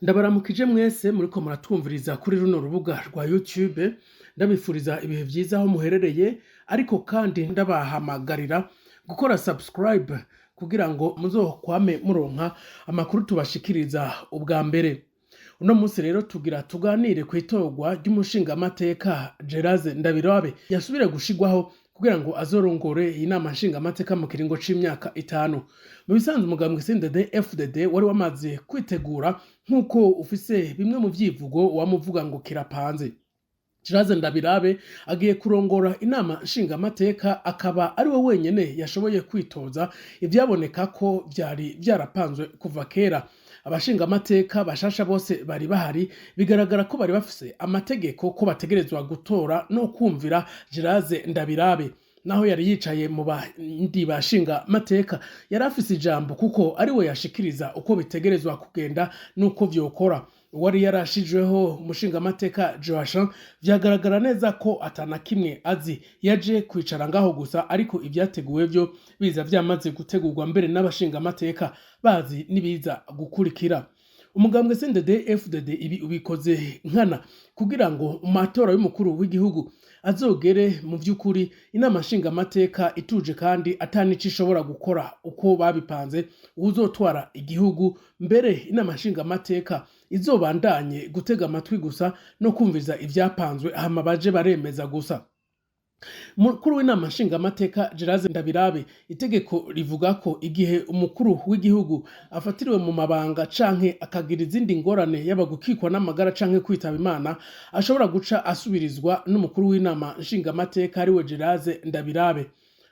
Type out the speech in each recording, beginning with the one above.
Ndabaramukije mwese muriko muratwumviriza kuri runo rubuga rwa YouTube, ndabifuriza ibihe vyiza aho muherereye, ariko kandi ndabahamagarira gukora subscribe kugira ngo muzokwame muronka amakuru tubashikiriza ubwa mbere. Uno munsi rero tugira tuganire kw'itorwa ry'umushingamateka Gélase Ndabirabe yasubiriye gushirwaho kugira ngo azorongore iyi nama nshingamateka mu kiringo c'imyaka 5. Mu bisanzwe umugambwe CNDD FDD wari wamaze kwitegura, nk'uko ufise bimwe mu vyivugo wamuvuga ngo kirapanze. Gélase Ndabirabe agiye kurongora inama nshingamateka, akaba ari we wenyene yashoboye kwitoza, ivyaboneka ko vyari vyarapanzwe kuva kera. Abashingamateka bashasha bose bari bahari, bigaragara ko bari bafise amategeko ko bategerezwa gutora no kumvira Gélase Ndabirabe. Naho yari yicaye mu bandi bashingamateka, yari afise ijambo kuko ari we yashikiriza uko bitegerezwa kugenda n'uko vyokora. Uwari yarashijweho, umushingamateka Joachim, vyagaragara neza ko atana kimwe azi, yaje kwicara ngaho gusa, ariko ivyateguwe vyo biza vyamaze gutegurwa mbere n'abashingamateka bazi n'ibiza gukurikira. Umugambwe CNDD FDD ibi ubikoze nkana kugira ngo mu matora y'umukuru w'igihugu azogere mu vy'ukuri inama nshingamateka ituje kandi atanico ishobora gukora uko babipanze uwuzotwara igihugu, mbere inama nshingamateka izobandanye gutega amatwi gusa no kumviza ivyapanzwe, hama baje baremeza gusa. Umukuru w'inama nshingamateka Gélase Ndabirabe, itegeko rivuga ko igihe umukuru w'igihugu afatiriwe mu mabanga canke akagira izindi ngorane, yaba gukikwa n'amagara canke kwitaba Imana, ashobora guca asubirizwa n'umukuru w'inama nshingamateka, ariwe Gélase Ndabirabe.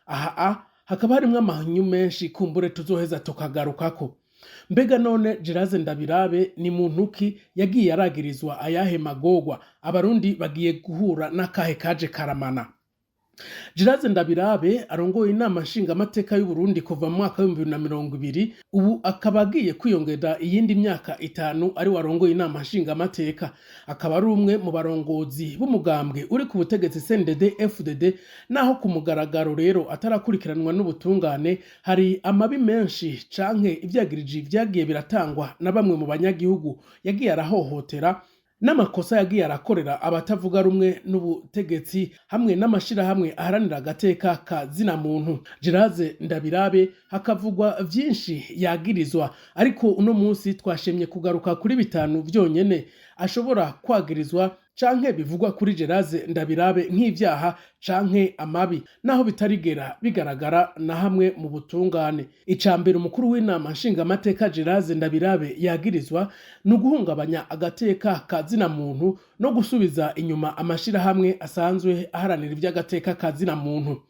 Aha hakaba harimwo amahinyu menshi kumbure tuzoheza tukagarukako. Mbega none Gélase Ndabirabe ni muntu ki? Yagiye aragirizwa ayahe magorwa? Abarundi bagiye guhura n'akahe kaje karamana? Gélase Ndabirabe arongoye inama nshingamateka y'Uburundi kuva mu mwaka w'2020, ubu akaba agiye kwiyongera iyindi myaka 5 ari we arongoye inama nshingamateka. Akaba ari umwe mu barongozi b'umugambwe uri ku butegetsi CNDD FDD. Naho ku mugaragaro rero atarakurikiranwa n'ubutungane, hari amabi menshi canke ivyagiriji vyagiye biratangwa na bamwe mu banyagihugu yagiye arahohotera, n'amakosa yagiye arakorera abatavuga rumwe n'ubutegetsi hamwe n'amashirahamwe aharanira agateka ka zina muntu. Gélase Ndabirabe hakavugwa vyinshi yagirizwa, ariko uno munsi twashimye kugaruka kuri bitanu vyonyene ashobora kwagirizwa canke bivugwa kuri Gélase Ndabirabe nk'ivyaha canke amabi, naho bitarigera bigaragara na hamwe mu butungane. Ica mbere umukuru w'inama nshingamateka Gélase Ndabirabe yagirizwa ni uguhungabanya agateka ka zina muntu no gusubiza inyuma amashirahamwe asanzwe aharanira ivy'agateka ka zina muntu.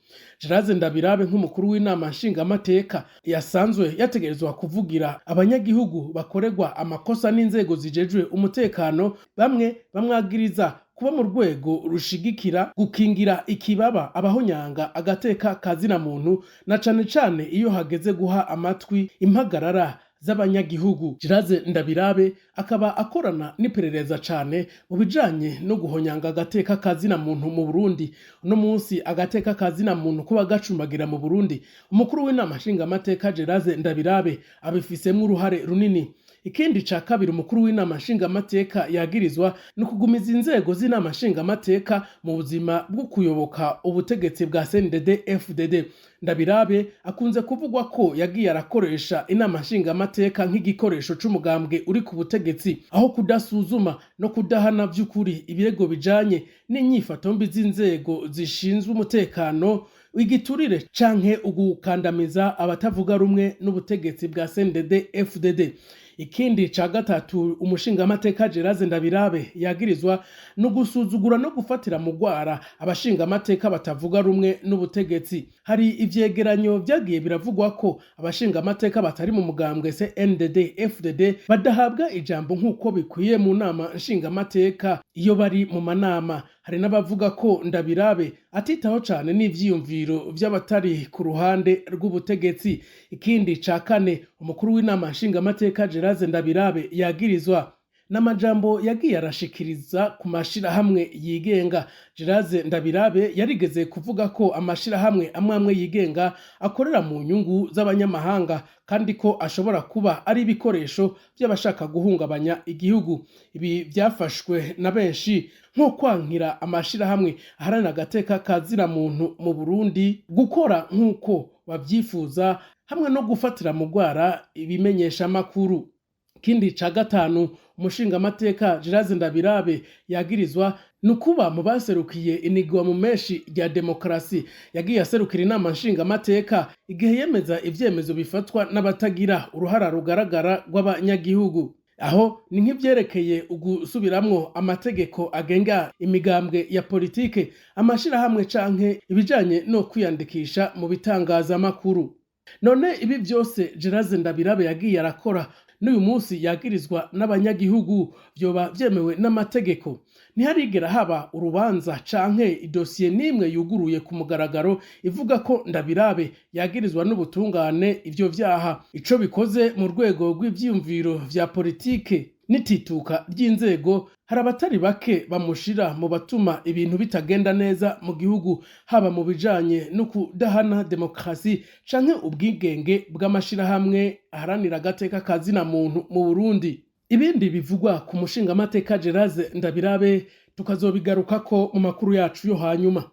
Gélase Ndabirabe nk'umukuru w'inama nshingamateka yasanzwe yategerezwa kuvugira abanyagihugu bakorerwa amakosa n'inzego zijejwe umutekano, bamwe bamwagiriza kuba mu rwego rushigikira gukingira ikibaba abahonyanga agateka ka zina muntu, na cane cane iyo hageze guha amatwi impagarara z'abanyagihugu. Gélase Ndabirabe akaba akorana n'iperereza cane mu bijanye no guhonyanga agateka ka zina muntu mu Burundi. Uno munsi agateka ka zina muntu kuba gacumbagira mu Burundi, umukuru w'inama nshingamateka Gélase Ndabirabe abifisemwo uruhare runini. Ikindi ca kabiri umukuru w'inama nshingamateka yagirizwa ni ukugumiza inzego z'inama nshingamateka mu buzima bwo kuyoboka ubutegetsi bwa CNDD FDD. Ndabirabe akunze kuvugwa ko yagiye arakoresha inama nshingamateka nk'igikoresho c'umugambwe uri ku butegetsi, aho kudasuzuma no kudahana vy'ukuri ibirego bijanye n'inyifato mbi z'inzego zishinzwe umutekano, igiturire canke ugukandamiza abatavuga rumwe n'ubutegetsi bwa CNDD FDD. Ikindi ca gatatu umushingamateka Gélase Ndabirabe yagirizwa no gusuzugura no gufatira mu gwara abashingamateka batavuga rumwe n'ubutegetsi. Hari ivyegeranyo vyagiye biravugwa ko abashingamateka batari mu mugambwe CNDD FDD badahabwa ijambo nk'uko bikwiye mu nama nshingamateka iyo bari mu manama. Hari n'abavuga ko Ndabirabe atitaho cane n'ivyiyumviro vy'abatari ku ruhande rw'ubutegetsi. Ikindi ca kane umukuru w'inama nshingamateka Gélase Ndabirabe yagirizwa N'amajambo yagiye arashikiriza ku mashirahamwe yigenga. Gélase Ndabirabe yarigeze kuvuga ko amashirahamwe amwe amwe yigenga akorera mu nyungu z'abanyamahanga, kandi ko ashobora kuba ari ibikoresho by'abashaka guhungabanya igihugu. Ibi byafashwe na benshi nko kwankira amashirahamwe aharanira agateka ka zina muntu mu Burundi gukora nk'uko babyifuza, hamwe no gufatira mu rwara ibimenyeshamakuru. Ikindi ca gatanu umushingamateka Gélase Ndabirabe yagirizwa ni ukuba mu baserukiye inigwa mu menshi rya demokarasi. Yagiye aserukira Inama Nshingamateka igihe yemeza ivyemezo bifatwa n'abatagira uruhara rugaragara rw'abanyagihugu. Aho ni nk'ivyerekeye ugusubiramwo amategeko agenga imigambwe ya politike, amashirahamwe canke ibijanye no kwiyandikisha mu bitangazamakuru. None ibi vyose Gélase Ndabirabe yagiye arakora, n'uyu munsi yagirizwa n'abanyagihugu, vyoba vyemewe n'amategeko? Ntiharigera haba urubanza canke idosiye n'imwe yuguruye ku mugaragaro ivuga ko Ndabirabe yagirizwa n'ubutungane ivyo vyaha. Ico bikoze, mu rwego rw'ivyiyumviro vya politike n'itituka ry'inzego, hari abatari bake bamushira mu batuma ibintu bitagenda neza mu gihugu, haba mu bijanye no kudahana demokarasi canke ubwigenge bw'amashirahamwe aharanira agateka ka zina muntu mu Burundi. Ibindi bivugwa ku mushingamateka Gélase Ndabirabe tukazobigarukako mu makuru yacu yo hanyuma.